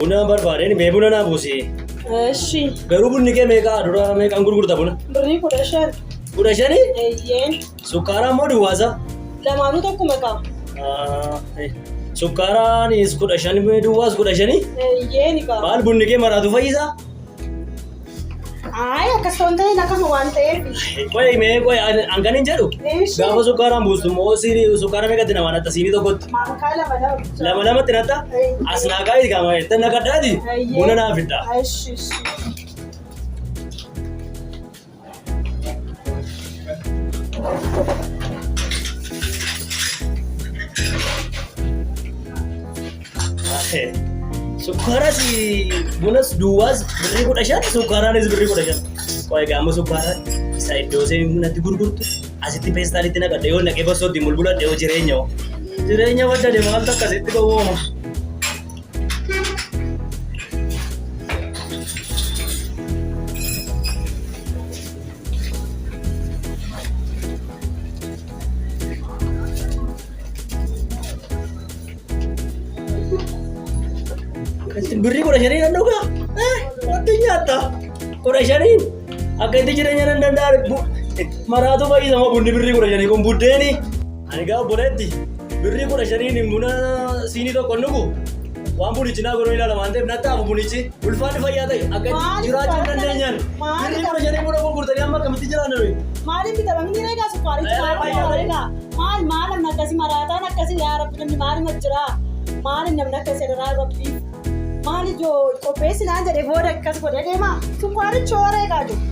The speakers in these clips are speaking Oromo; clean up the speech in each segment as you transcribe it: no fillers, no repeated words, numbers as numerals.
Buna barbaadeen mee buna naa buusi. Eshi. Garuu bunni kee meeqa dura meeqaan gurgurta buna? Birrii 15. 15? Eeyyeen. Sukkaaraa immoo duwwaasa? Lamaanuu tokkuma qaba. Sukkaaraanis 15 duwwaas 15? Eeyyeen qaba. Maal bunni kee maraatu fayyisaa? Ayi akkas ta'uun ta'in akkasuma waan ta'eef. Qoy mee qoy an kan hin jedhu. Eeshi. Gaafa sukkaaraan buustu immoo siinii sukkaara meeqatti namaa natta siinii tokkotti? Maankaa lama lama bicha. Lama lamatti natta? As naa kaa'i gaama jettee naqadhaati. Eeyyee. Buna naa fidda. Eshi eshi. Sukkaaras bunas duwwaas birrii 15 sukkaaraanis birrii 15. Qoy gaama sukkaara isa iddoo isheen natti gurgurtu asitti peestaalitti naqadhe yoo naqee bossootti bulbuladhe yoo jireenya hoo. Jireenya waddade maaltu akkasitti gowwooma. Birrii 15n nan dhugaa? Wanti nyaatta? 15n akka itti jireenya nan danda'a. Maraatu fayyisa moo bunni birrii 15 kun buddeeni? Ani gaa obboleetti birrii 15n buna siinii tokko hin dhugu. Waan bunichi naa godhu ilaala waan ta'eef natti hafu bunichi. Ulfaanni fayyaa ta'e akka itti Maali jiraachuu hin sukkaara dandeenyaan. Maali Birrii 15 buna gurgurtanii amma akkamitti jiraanna nuyi? Maaliif bitama miti reegaa sukkaarichi Ee, maal fayyaa ta'e. reegaa maal maal namni akkasii maraataan akkasii yaa rabbi namni maalima jira maali namni akkasii adaraa rabbii maal ijoo qopheessi naan jedhe booda akkas godhee deema sukkaarichi hoo reegaa jiru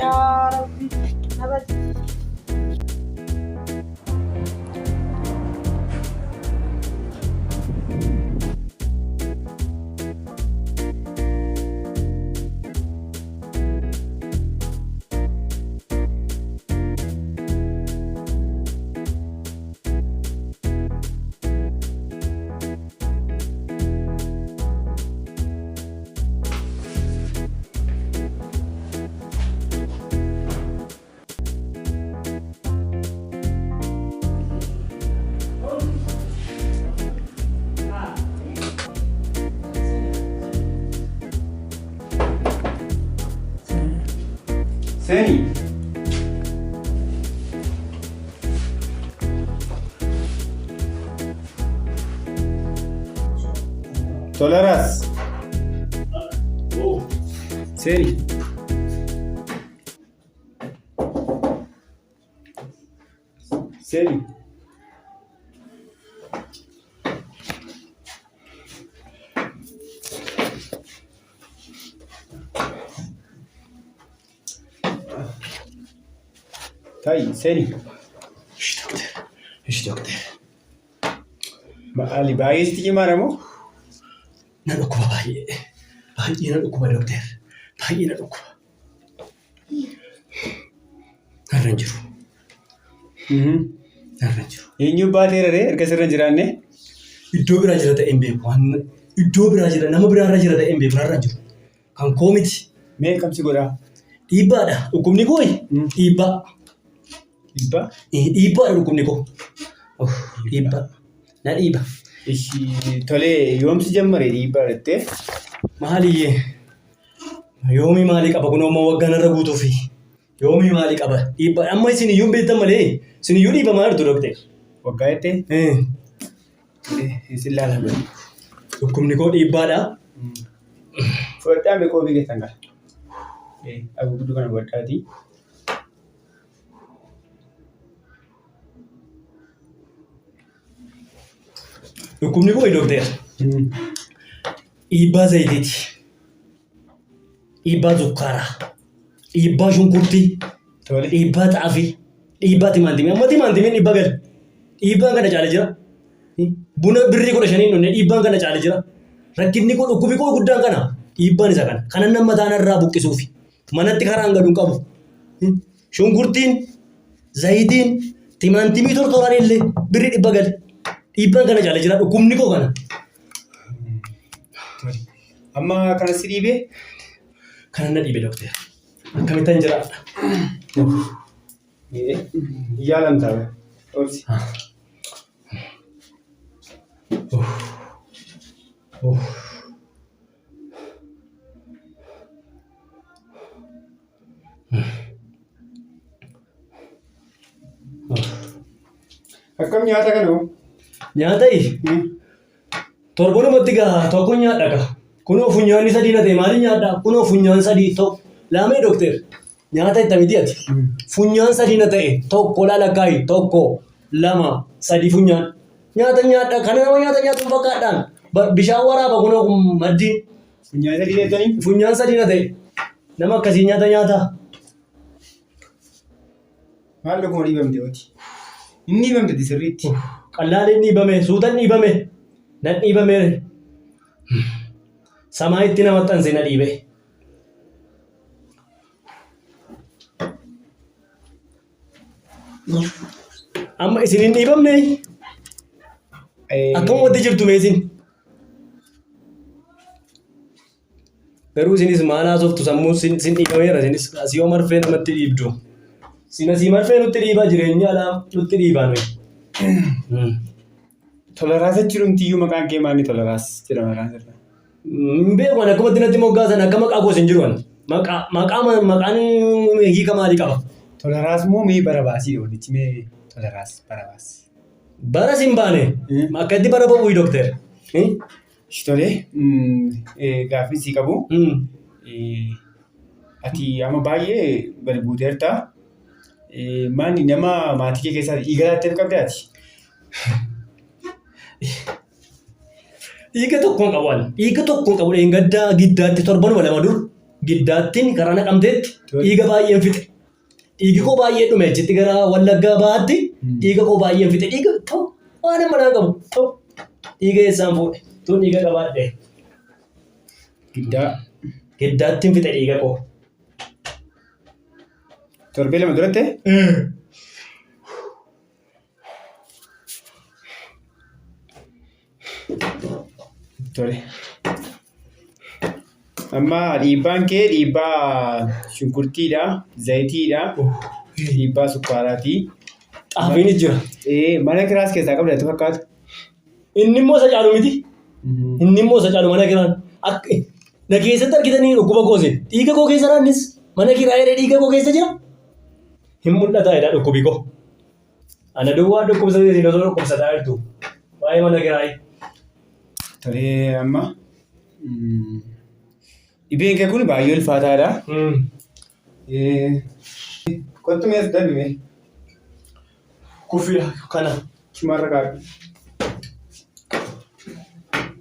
yaa rabbi nabati. Seeni. Toleras. Seeni. Seeni. Ta'i seeni. Ishi doktor. Ishi doktor. Maali baay'ee sitti cimaadha moo? Na dhukkuba baay'ee. Baay'ee na dhukkuba doktor. Baay'ee na dhukkuba. Narra hin jiru. Narra hin jiru. Eenyu baateera ree erga sirra hin jiraanne? Iddoo biraa jira ta'ee hin beeku. Waan iddoo biraa jira nama biraarra jira ta'ee hin beeku narra hin jiru. Kan koo miti. Mee kamsi godhaa? Dhiibbaadha. Dhukkubni koo dhiibbaa. Dhiibbaa? Dhiibbaadha dhukkubni koo. Dhiibbaa. Na dhiiba. Ishi tolee yoomsi jammare dhiibbaa jettee? Maaliyyee? Yoomii maalii qaba kun amma waggaa narra guutuufi. Yoomii maalii qaba? Dhiibbaa amma isin iyyuu hin beektan malee isin iyyuu dhiibamaa jirtu dokteer. Waggaa jettee? Isin laalama. Dhukkubni koo dhiibbaadha. Fudhadhaa mee qoobii keessan gara. Haguugduu kana fudhadhaatii. Dhukkubni koo dokteer. Dhiibbaa zayitiiti. Dhiibbaa sukkaaraa. Dhiibbaa shunkurtii. Tole. Dhiibbaa xaafii. Dhiibbaa timaantimii. Amma timaantimiin dhibba gale. Dhiibbaan kana caale jira. Buna birrii 15n dhunne dhiibbaan kana caale jira. Rakkinni koo dhukkubi koo guddaan kana. Dhiibbaan isa kana. Kanan nama mataa narraa buqqisuufi. Manatti karaan galu hin qabu. Shunkurtiin, zayitiin, timaantimii tortoraan illee birrii dhibba gale. Dhiibbaan kana caale jira. Dhukkubni koo kana. Tole. Amma kana si dhiibee? Kana na dhiibe dokteera. Akkamittan jiraadha? Yaalamtaa obsi. Akkam nyaata kana hoo? Nyaata torbanumatti gaa tokko nyaadha gaa. Kunoo funyaanni sadii na ta'e maaliin nyaadha? Kunoo funyaan sadii tokko. Laamee dookter nyaata itti miti ati. Funyaan sadii na ta'e tokko laalakkaayi tokko lama sadii funyaan. Nyaata nyaadha kana nama nyaata nyaatu hin fakkaadhaan. Bishaan waraaba kunoo kun maddiin. Funyaan sadii jettanii? Funyaan sadii na ta'e. Nama akkasii nyaata nyaata. Maal dhuguma dhiibamte oti? Inni dhiibamte ati sirriitti. Qallaaleen dhiibame, suutan dhiibame, nan dhiibame. Samaa itti na maxxanse na dhiibe. Amma isin hin dhiibamne akkam wanti jirtu mee isin? Garuu isinis maal haasoftu sammuun sin sin dhiibameera isinis asii yoo marfee namatti dhiibdu. Sin asii marfee nutti dhiibaa jireenya alaa nutti dhiibaa nuyi. Toleraas jechuun iyyuu maqaan kee maali toleraas jedhama maqaan sirraa. Hin beeku ani akkumatti natti moggaasan akka maqaa koos hin jiru ani. Maqaa maqaa maqaan hiika maalii qaba? Toleraas moo mee bara baasii walitti mee toleraas bara baas. Bara sin baane akka itti bara ba'uu dokter. Tole gaaffii sii qabu. Ati amma baay'ee gadi buuteerta. Maali nama maatii kee keessaa dhiiga laatteef qabda ati? Dhiiga tokkoon qabu ani. Dhiiga tokkoon qabu dheengaddaa giddaatti torbanuma lama dur giddaattiin karaa naqamteetti dhiiga baay'een fixe. Dhiigi koo baay'ee dhume achitti gara Wallaggaa bahaatti dhiiga koo baay'een fixe. Dhiiga ta'u waan amma naan qabu ta'u dhiiga eessaan fuudhe tun dhiiga qabaadhe. Giddaa. Giddaattiin fixe dhiiga koo. Torbee lama duratti? Tole. Amma dhiibbaan kee dhiibbaa shunkurtiidha, zayitiidha, dhiibbaa sukkaaraati. Xaafiinis jira. Mana kiraas keessaa qabda natti fakkaata. Inni immoo isa caalu miti. Inni immoo isa caalu mana kiraan. Akka na keessatti argitanii dhukkuba koose. Dhiiga koo keessa raannis mana kiraa jedhee dhiiga koo keessa jira. Hin mul'ata jedha dhukkubi koo. Ana duwwaa dhukkubsatee isin osoo dhukkubsataa jirtu. Waa'ee mana kiraayii. Tolee amma dhibeen kee kun baay'ee ulfaataadha. Kottu mee as darbi mee. Kuffii kana. Chumarra kaadhu.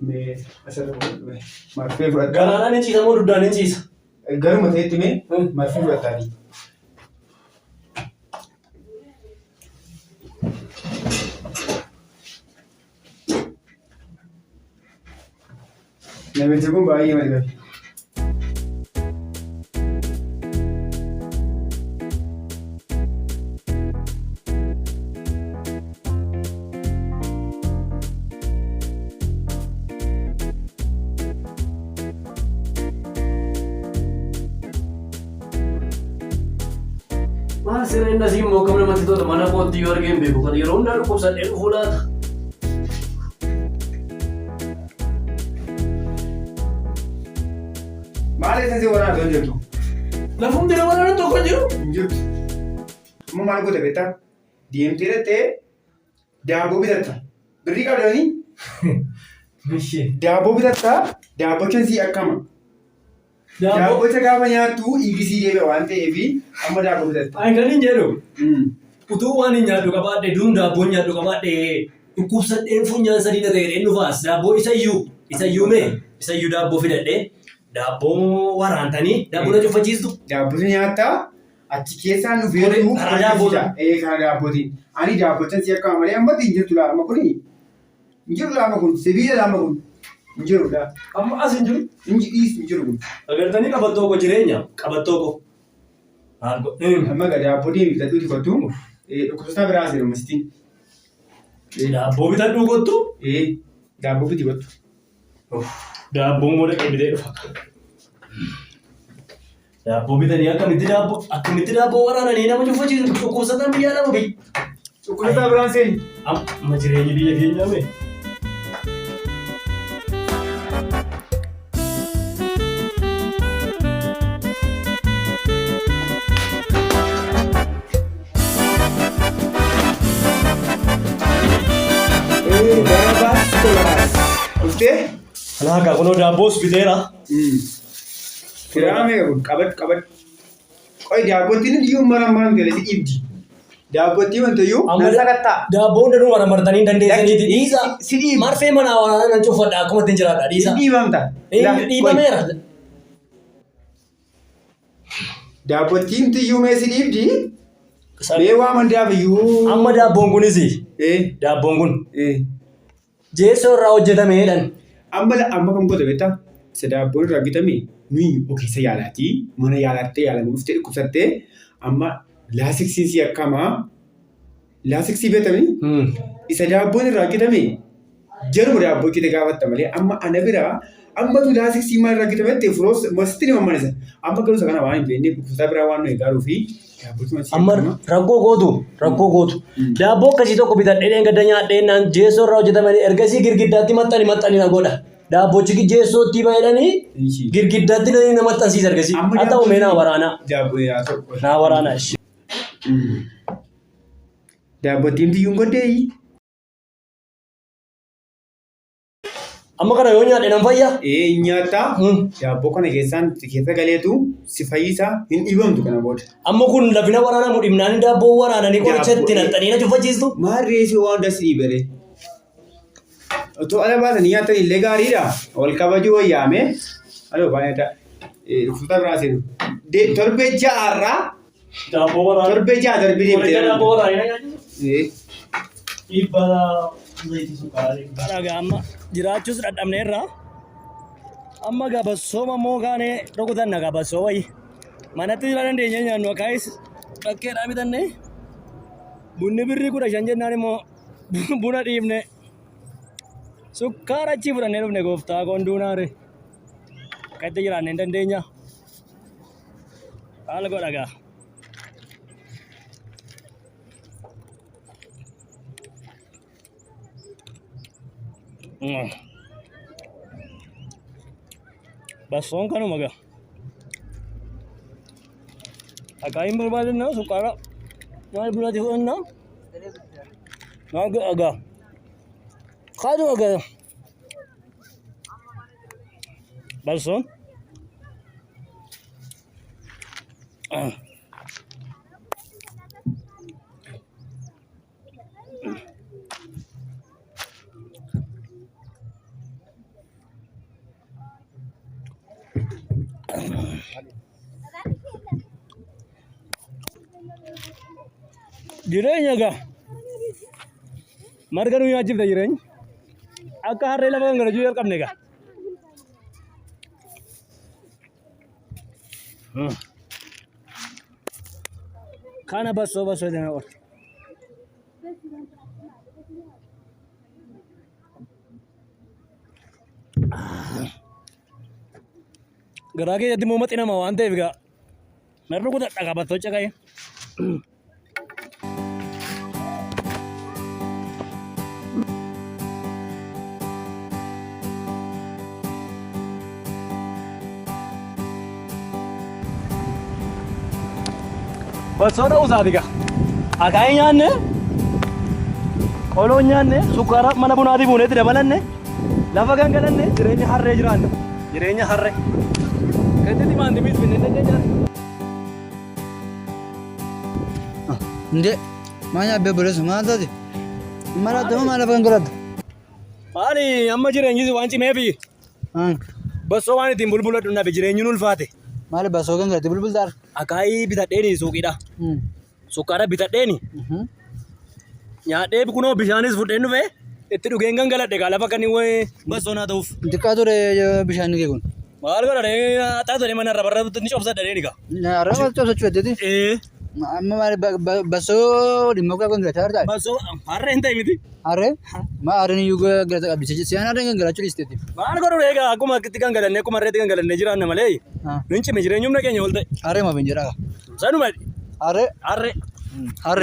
Mee asirra fudhadhu mee. Marfee fudhadhu. Garaadhaan hin ciisa moo dugdaan hin ciisa? Garuma ta'etti mee marfee fudhattaati. Namichi kun baay'ee madibame. Maal sireen asii immoo akkam namatti tola mana kootti yoo argee hin beeku kan yeroo hundaa dhukkubsadhee dhufuu laata. Maal eessa si waraantu hin jirtu? Lafumti nama waraanu tokko hin jiru. Hin jirtu. Amma maal goota beektaa? Deemtee dhattee daabboo bitatta. Birrii qabdanii Ishee. daabboo bitatta daabbocha sii akkama. Daabboo. Daabbocha gaafa nyaattu dhiigi sii deebi'a waan ta'eef amma daabboo bitatta. Ani kan hin jedhu utuu waan hin nyaadhu qabaadhe duun daabboo hin nyaadhu qabaadhe dhukkubsadheen funyaan sadii na ta'e dheen dhufaas daabboo isayyuu isayyuu mee isayyuu daabboo fidadhee daabboo waraantanii daabboo na cuffachiistu. Daabbocha nyaattaa achi keessaan dhufeetu Karaa daabbootiin. Ee karaa daabbootiin. Ani daabbochan si akkama malee ammatti hin jirtu laa amma kuni. Hin jiru laa amma kun sibiila laa amma kun. Hin jiru laa. Amma as hin jiru. Hin dhiisu hin jiru kun. Agartanii qabattoo koo jireenya qabattoo koo. Maal go- Amma egaa daabboo deemi bitadhuuti kottu. Dhukkubsataa biraa seenu masitiin. Daabboo bitadhuu kottu. Ee daabboo biti kottu. Daabboo immoo dhaqee bitee dhufa. Daabboo bitanii akkamitti daabboo akkamitti daabboo waraananii nama cuffachiisu dhukkubsataan biyyaa lama biyya. Dhukkubsataa biraan seeni. Amma jireenyi biyya keenyaa mee. Alaa kunoo daabboos biteera. Firaa meeqa kun qabadhu qabadhu. Qoy daabbottiin iyyuu maran maran galee si dhiibdi. Daabbottii wanta iyyuu nan sakattaa. Daabboo hundanuu maramartanii hin dandeessaniiti. Dhiisa. Si dhiiba. Marfee manaa waraanaa nan cuffadha akkuma ittiin jiraadha. Si Dhiisa. dhiibamta. Dhiibameera. Daabbottiin iyyuu mee si dhiibdi. Mee waa mandaaf iyyuu. Amma daabboon kunis Eh daabboon kun eh. jeessoo irraa hojjetameedhaan. Amma amma kan goote beektaa? Isa daabboon irraa bitame nuyi ogeessa yaalaatii mana yaalaatti yaalamuu dhuftee dhukkubsattee amma laasiksiin si akkamaa laasiksii beektamii isa daabboon irraa hojjetame jaruma daabboo hojjete gaafatta malee amma ana biraa ammatu laasiksii maal irraa hojjetame jettee firoos masitti ni mammanisa. Amma garuu isa kana waan hin beekneef dhukkubsataa biraa waan nu eegaaluu fi daabboon si Amma akkama. rakkoo gootu rakkoo gootu. Daabboo akkasii tokko bitadhee dheengadda nyaadhee naan jeessoo irraa hojjetame ergasii girgiddaatti maxxani maxxani na godha. Daabbochi jeessootti baay'anii girgiddaatti na maxxansiisa ergasii. Haa ta'u mee naa waraanaa. Daabboo yaa ta'u. Naa waraanaa ishee. Daabbottiin tiyyuun goddeeyi. Amma kana yoo nyaadhe nan fayyaa? Ee nyaata daabboo kana keessaan keessa galeetu si fayyisa hin dhiibamtu kana booda. Amma kun lafina waraanaa mu dhibnaan daabboo waraananii qoricha itti naqxanii na cuffachiistu. Maal reessi waan hunda si dhiibere. Otoo ala baasanii nyaatan illee gaariidha. Wal kabajuu wayyaame. Aloo baay'ee dhukkubsataa biraa seenu. Torbee ja'aarraa Daabboo waraanaa. torbee ja'a darbee Qoricha deemtee. daabboo waraanaa na nyaachisu. Ee. Dhiibbaa zayitii sukkaaraa. Amma jiraachuus dadhabneerra. Amma gabassooma immoo kaanee rukutanna gabassoo wayi. Manatti jira dandeenya nyaannu akaayis bakkeedhaa bitanne. Bunni birrii 15 jennaan immoo buna dhiifne. Sukkaara achii fudhannee dhufne gooftaa koon duunaare. Akka itti jiraanne hin dandeenya. Haala godha gaa. Bassoon kanuma gaa. Akaayiin barbaadannaa sukkaara maal bunatti fudhannaa. Maal godha gaa. Kanuma gaa. Bassoon. Jireenya egaa marga nu nyaachifte jireenya akka harree lafa gangalachuu jalqabne egaa. Kana bassoo bassoo jedhama qorti. Garaa keessatti immoo maxinama waan ta'eef egaa narra kutadha qabattoo caqa'ee. Bassoo ta'uu isaati egaa. Akaayii nyaanne, qoloo nyaanne, sukkaara mana bunaatii buuneetti dabalanne, lafa gangalanne jireenya harree jiraanne. Jireenya harree. Gadi timaantimiis binnee dandeenya. እንዴ ማኛ በበለስ ማንታት ማራደማ ማለፈን ገለድ Maali amma jireenyis waan cimeefi bassoo waan ittiin bulbuladhu nabe jireenyi ulfaate. ማለ ባሶገን ገለድ ቡልቡል ዳር Akaayii bitadheeni suuqiidha. Sukkaara bitadheeni nyaadhee kunoo bishaanis fudheen dhufe itti dhugeen gangaladhe gaa lafa kan wayii bassoo naa ta'uuf. እንጥቃ ቱሬ ቢሻን ጌጉን Maal godha haxaa ture mana irra barra ni cobsadha deeni gaa. አረባ ጮሰቹ ደዲ Ee አማ ማለ ባሶ ዲሞካ ጎን ገለድ አርታ bassoo harreen ta'e miti. አረ ማ አረን ዩ ገለድ አብሲ ሲያን አረን ገለቹ ሊስቴቲ Maal godhu egaa akkuma itti gangalannee akkuma harreetti gangalannee jiraanna malee nun cime jireenyumna keenya ol ta'e. አረ ማ በንጀራ Sanuma አረ harree አረ